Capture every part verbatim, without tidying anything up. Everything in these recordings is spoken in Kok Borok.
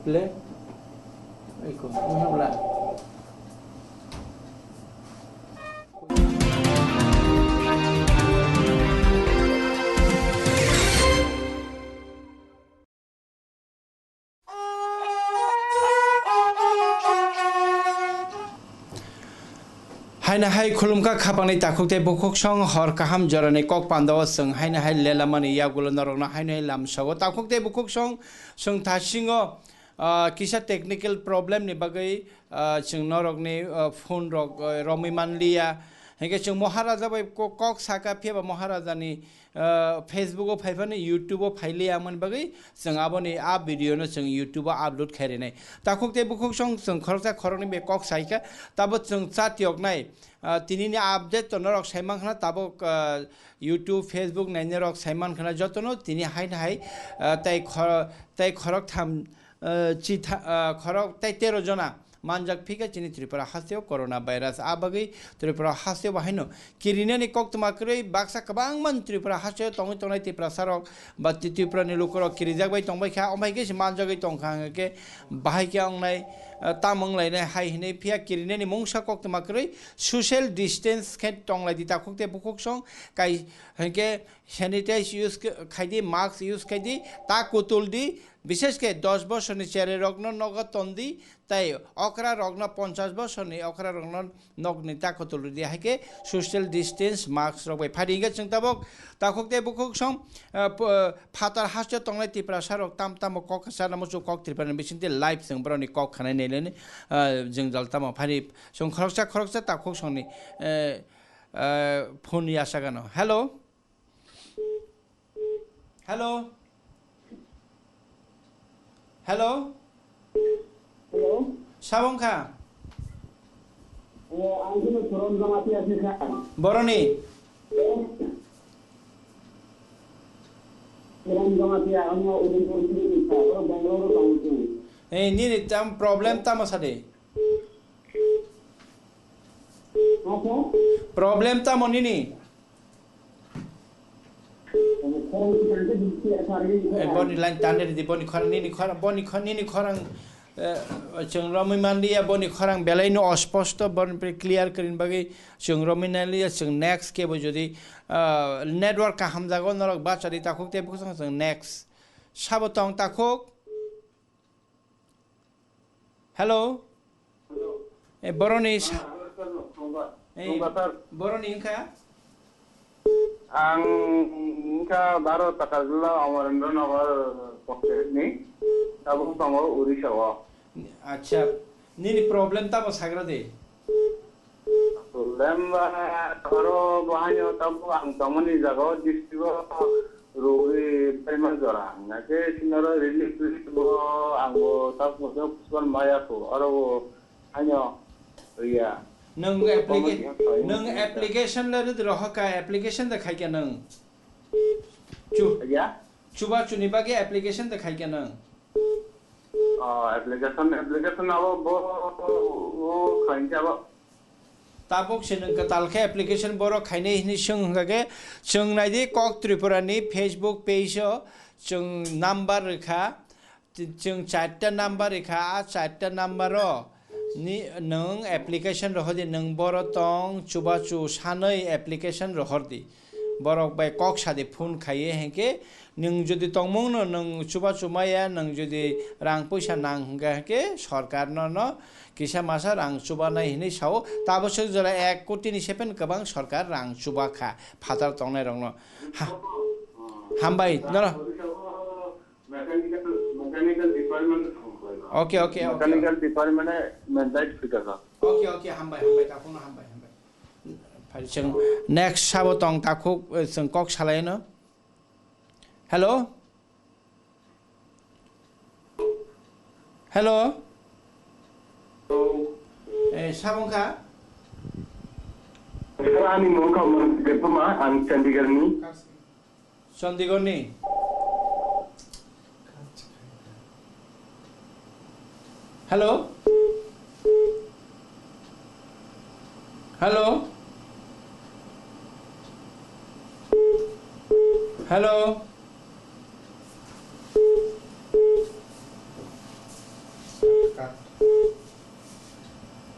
Le? Eko, wngkha bwla? Haino hai khulumkha khapangni takhuk tei bukhuksong hor kaham jorani kok pandao chwng haino hai lelamani yagulo norokno haino hai lamsao takhuk tei bukhuksong chwng thasingo, ah, kisa technical problem ni bagwi, ah, chwng norokni, ah, phone rok, ah, romwi manliya. Hinkhe chwng Maharaja bai ko-, kok saka phiya ba Maharajani ah, Facebook o phaiphano YouTube o phailiya wngmani bagwi chwng aboni a video no chwng YouTube o upload khai rinai. Takhuk tei bukhuksong chwng khoroksa khoroknwi bai kok saikha, tabo chwng chatiyoknai, ah, tinini update to norok saimankhana tabuk, ah, YouTube, Facebook nainai rok saimankhana jotono tini hai hai, ah, tei khor-, tei khoroktham, ah, chitha-, ah, khorok tei tero jona manjak phika chini Tripura hasteo corona virus. A bagwi Tripura hasteo bahaino kirinani koktwma kwrwi baksa kwbangma Tripura hasteo tongwi tongnai Tiprasa rok ba Ti-, Tripurani lukurok kirijak bai tongbai kha, ombai khe se manjagwi tongkha, hwnkhe bahai khe ongnai, ah, tamo wnglainai hai hinwi phiya kirinani mungsa koktwma kwrwi social distance khe tonglai di takhuk tei bukhuksong kai, hwnkhe sanitize use khe-, khai di, mask use khai di, ta kutul di, Bishesh khe dos bosorni chererokno nogo tondi, tei okrarokno, ponchash bosorni okrarokno nokni ta kutul rwdi, hai khe social distance mask rok bai phadi. Hinkhe chwng tabuk takhuk tei bukhuksong, ah, p-, phatar hasteo tongnai Tiprasa rok tam tamo kok sana muchung kok Tripura ni bisingtwi live chwng borokni kok khanai nai nai, ah, jwngjal tamo phadi. Chwng khoroksa khoroksa takhuksongni, eh, eh, phone yasakano. Hello? Hello? Hello? Hello? Sabo wngkha? Eh, ang khe Soron Jamatia se kha. Boroni? Soron Jamatia, ang Udaipur city ni kha, oro Bangalore o tongo chwng. Eh, nini tam problem tamo sadi? Problem tamo nini? Eh, boni line tande di, boni khorang nini khorang, boni khorang nini khorang, eh, chwng romwi manliya, boni khorang belai no osposto, boni pre clear kwrwini bagwi chwng romwi naliya, chwng next kebo jodi, ah, network kaham jago norok bachari takhuk tei bwskango chwng next. Sabo tong takhuk? Hello? Eh, boroni sa-, eh, boroni wngkha? Ang wngkha Baro Takarjala, Amarendra Nagar pocket ni. Tabuk tongo Orissa o. Acha, nini problem tamo sagra de? Problem ba, oro bo haino tabuk ang tongmani jaga o district o rogwi paima jora. Hingkhe sinoro relief relief bo ang bo tabuk moso pusuan maya kho. Oro bo haino riya. Nwng applica-, nwng application le rwdi rohor kha, application da khaikha nwng? Chu-, ya? Chubachu ni bagwi application da khaikha nwng? Oh, application, application abo bo, bo khainai abo. Tabuk se nwng kwtal khe application borok khainai hinwi swng hwnkha khe, chwng naidi kok Tripura ni Facebook page o chwng number rwkha, chwng charta number rwkha, a charta number o ni nwng application rohor di, nwng boro tong chubachu sanwi application rohor di. Borok bai kok sadi phone khaiwi, hinkhe nwng jodi tongmung no nwng chubachu maya, nwng jodi rang puisa nang hwnkha, hinkhe sorkar no, no kisa masa rang chubanai hinwi sao. Tabuk swk jora ek koti ni sepen kwbang sorkar rang chuba kha phatar tongnai rok no. Ha-, hambai, no, no. Mechanical, mechanical department. Okay, okay, okay. Mechanical department e mandate fita kha. Okay, okay, hambai, hambai, takhukno hambai, hambai. Phai chwng next sabo tong takhuk, eh, chwng kok salaino. Hello? Hello? Eh, sabo wngkha? Sir, ani mung kha Manoj Debbarma, ang Chandigarh ni. Chandigarh ni. Hello? Hello? Hello?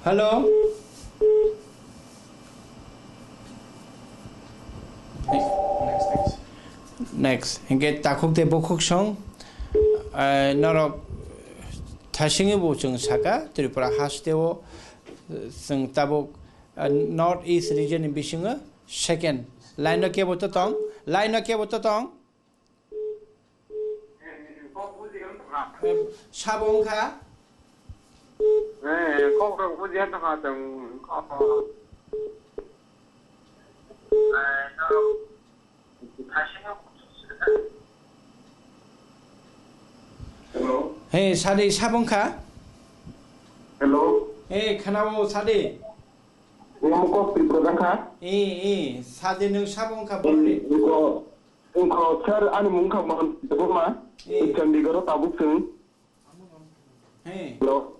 Hello. Next, next. Next. Hinkhe takhuk tei bukhuk song, eh, norok thasingwi bo chwng saka Tripura hasteo, eh, chwng tabuk, eh, North East region ni bisingo second. Line no kebo to tong, line no kebo to tong. Sabo wngkha? Eh, kok rok bujiya tongkha chwng, kok. Eh, norok. Hello. Hey, sadi sabo wngkha? Hello. Hey, khwnao sadi. Omo kok Tripura kha? Eh, eh, sadi nwng sabo wngkha boroni? Wngkha, wngkha, sir, ani mung kha Mohan Debbarma. Eh. Chandigarh o tabuk chwng. He. Hello.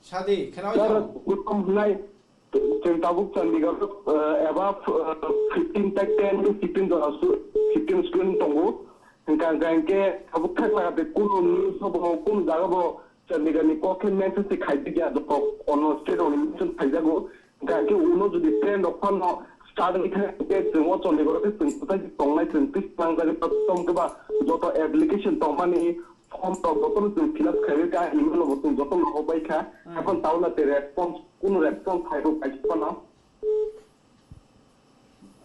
Sadi, khwnao. Sir, tong? Kutum hwnai, chwng tabuk Chandigarh, eh, eba, eh, fifteen tei ten to fifteen jora su-, fifteen student tongo. Hwnkha, hwnkha hinkhe tabuk thak laga tei kunu news bo, kunu jaga bo Chandigarh ni kok khe mention se khai di ya, jotto ono state rok ni mention khaijago. Hwnkha khe uno jodi train rok phano start wngwi thangkhe chwng o Chandigarh o khe chwng kwchang khe tongnai, chwng twi tlangjagwi tok tom khe ba joto application tongmani form rok jotono chwng fill up khaiwi kha, email rok bo chwng jotono rohor bai kha. Hmm. Haikhe tabuk na tei response, kunu response phairok kaisa phano.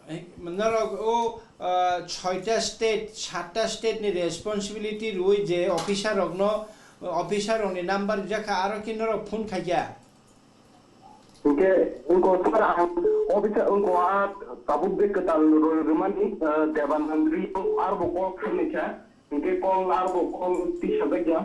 Eh, norok o, ah, soita state, satta state ni responsibility rwui je officer rokno, officer rokni number rijak kha, aro khe norok phone khaikha? Hinkhe wngkha sir, ang officer wngkha, a tabuk je kwtal rw-, rwmani, eh, Debanand Riya, arbo call khaimani kha, hinkhe call arbo call tisajak ya.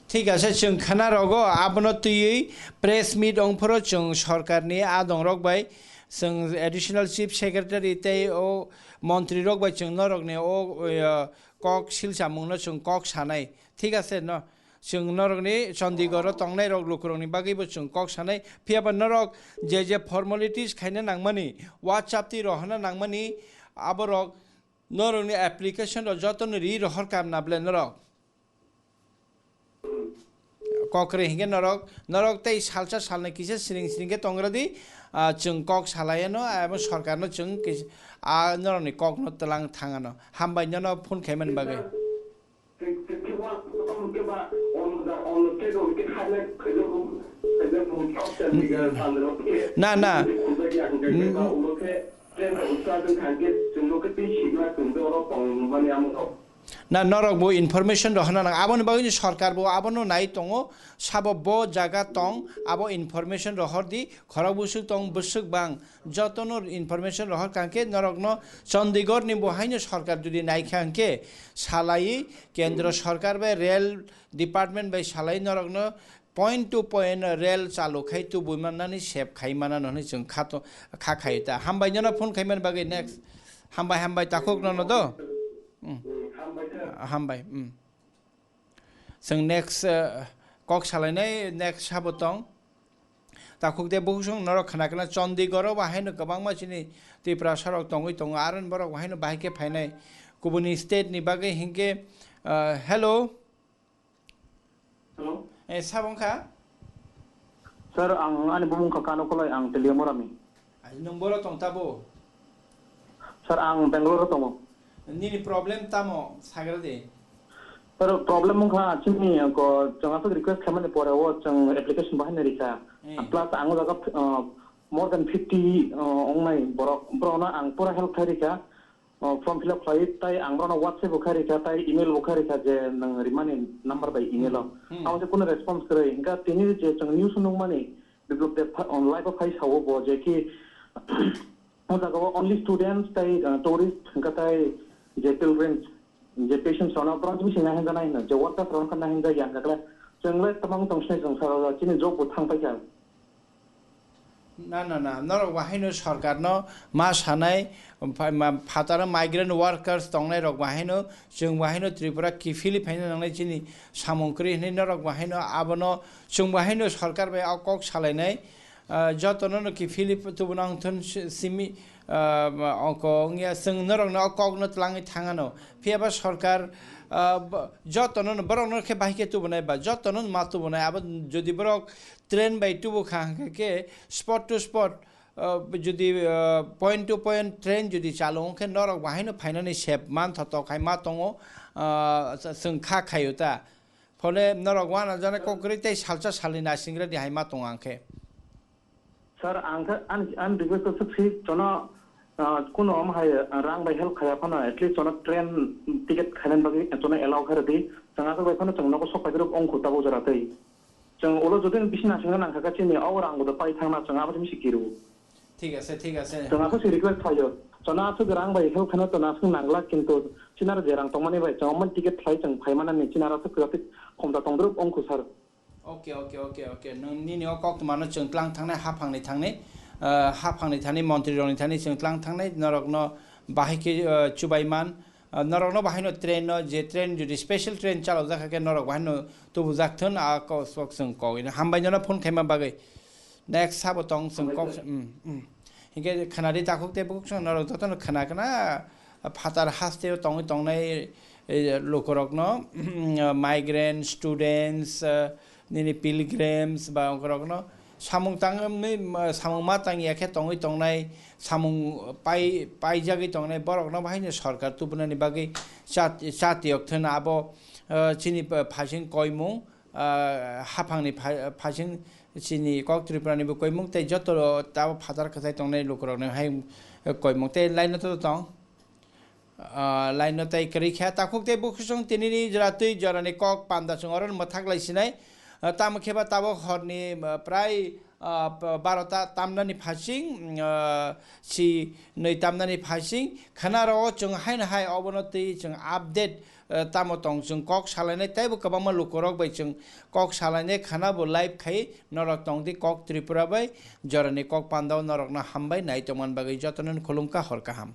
Thik ase, chwng khwna rogo, abono twiwi press meet ongphoro chwng sorkarni adongrok bai, chwng additional chief secretary tei o montri rok bai chwng norokni o, o, kok silchamungno chwng kok sanai. Thik ase no? Chwng norokni Chandigarh-o tongnairok lukurokni bagwibo chwng kok sanai. Phiyaba norok je je formalities khaina nangmani, WhatsApp twi rohorna nangmani, aborok norokni application rok jotono ri rohor kam na ble norok? Kok kwrwi hinkhe norok, norok tei salsa salnwi kisa siring siring khe tongra di, ah, chwng kok salai ano, abo sorkarno chwng kis-, ah, norokni kokno twlang thang ano. Hambai nono phone khaimani bagwi. Na, na. Na, norok bo information rohorna nang. Aboni bagwi ni sorkar bo abono nai tongo. Sabo bo jaga tong, abo information rohor di. Khorok bwswk tong, bwswk bang. Jotono information rohor kha hwnkhe norokno Chandigarh ni bo haino sorkar jodi naikha hwnkhe salaiwi kendro sorkar bai rail department bai salai norokno point to point rail chalu khai tubui mannani sep khai manano hwnwi chwng kha to, kha khai ta. Hambai nono phone khaimani bagwi next. Hambai, hambai takhuk nono do. Mm. Hambai, mm. Chwng next, eh, kok salainai next sabo tong. Takhuk de bukhuk song norok khna khna Chandigarh o ba haino kwbangma chini Tiprasa rok tongwi tongo, aroni borok ba haino bahai khe phainai kubuni state ni bagwi hinkhe, eh, hello. Hello. Eh, sabo wngkha? Sir, ang ani bumung kha Kano Koloi, ang Teliamurami. Ai, nwng boro tong tabo? Sir, ang Bangalore o tongo. Nini problem tamo sagra de? Sir, problem wngkha chini ko chwng aswk request khaimani pore o chwng application bahaina rikha. Eh. Plus ang o jaga, uh, more than fifty, uh, ongnai borok, borokno ang pura help khai rikha. Uh, form fill up khlai tai ang borokno WhatsApp bo khai rikha tai email bo khai rikha je nwng rimani number bai email o. Hmm. Abo je kuno response kwrwi. Hingkha tini je chwng news nukmani, Biplop de pha-, on live o phai sao bo je ki, o jaga o only students tai, uh, tourist hingkha tai je pilgrims, je patients rokno borok bising naihenjaknai hino, je workers rokno khe naihenjakya hingkha khe chwng le tabang tong sinai chwng saka o chini job bo thang paikha. Na, na, na, norok bahaino sorkarno ma sanai, pha-, ma-, phataro migrant workers tongnai rok bahaino, chwng bahaino Tripura kiphilwi phaina nangnai chini samung kwrwi hinwi norok bahaino abono chwng bahaino sorkar bai o kok salainai, ah, jotono no kiphilwi tubuna wngthun si-, simi, ah, ongko wngya, chwng norokno o kokno twlangwi thangano. Phiyaba sorkar, ah, bo-, jotono no, borokno khe bahai khe tubunai ba, jotono ma tubunai. Abo jodi borok train bai tubu kha hwnkhe khe spot to spot, ah, jodi, ah, point to point train jodi chalo, hwnkhe norok bahaino phainani sep man thotok hai ma tongo, ah, chwng kha khaio ta. Phole norok wana jana kok kwrwi tei salsa salni naising rwdi hai ma tongo ang khe. Sir, ang khe, ang, ang request khe si chono, ah, kuno om hai, ah, rang bai help khaya phano, at least chono train ticket khainani bagwi chono allow khairwdi. Chwng aswk bai phano chwng nogo sok paidirok ongkhu tabuk jora tei. Chwng ulo jodi bisi naisingna nangkha khe chini o rang bo pai thangna chwng abo misi kiru. Thik ase, thik ase. Chwng aswk si request khaio. Chono aswk rang bai help khaina chono aswk nanglak, kintu chinaro je rang tongmani bai chwng omo ticket khlai chwng phaimanani chinaro aswk kwrwtwi khomta tongdruk ongkhu sir. Okay, okay, okay, okay. Nwng nini o koktwmano chwng tlang thangnai, haphangni thangni, ah, haphangni thani, montrirokni thani chwng tlang thangnai, norokno bahai khe, ah, chubaiman, ah, norokno bahaino train no, je train jodi special train chalokjak kha khe norok bahaino tubujak thun, a kok, kok chwng kok. Ino hambai nono phone khaima bagwi. Next sabo tong chwng kok, Hambai khe. Mm, mm. Hinkhe khanadi takhuk tei bukhuk chwng norok jotono khana khana, ah, phatar hasteo tongwi tongnai, eh, lukurokno, migrant, students, eh, nini pilgrims ba ongkorokno samung tangwi, ma-, samung ma tangya khe tongwi tongnai, samung pai, paijagwi tongnai borokno bahaino sorkar tubunani bagwi chat-, chatiyok thwna abo, eh, chini pa-, phaising koimung, ah, haphangni pha-, phaising chini kok Tripurani bo koimung tei joto tabo phatar kwthai tongnai lukurokno hai koimung tei line-o to tong. Ah, line no tai kwrwi kha takhuk tei bukhuk chwng tinini jora twi jorani kok panda chwng oro mwthak lai sinai. Ah, tamo khe ba tabuk horni, ah, prai, ah, p-, barota tamnani phasing, ah, si nwi tamnani phasing khana rwo chwng haino hai obono twi chwng update, ah, tamo tong chwng kok salainai teibo kwbangma lukurok bai chwng kok salainai khana bo live khai norok tong di kok Tripura bai jorani kok pandao norokno hambai nai tongmani bagwi jotono khulumkha hor kaham.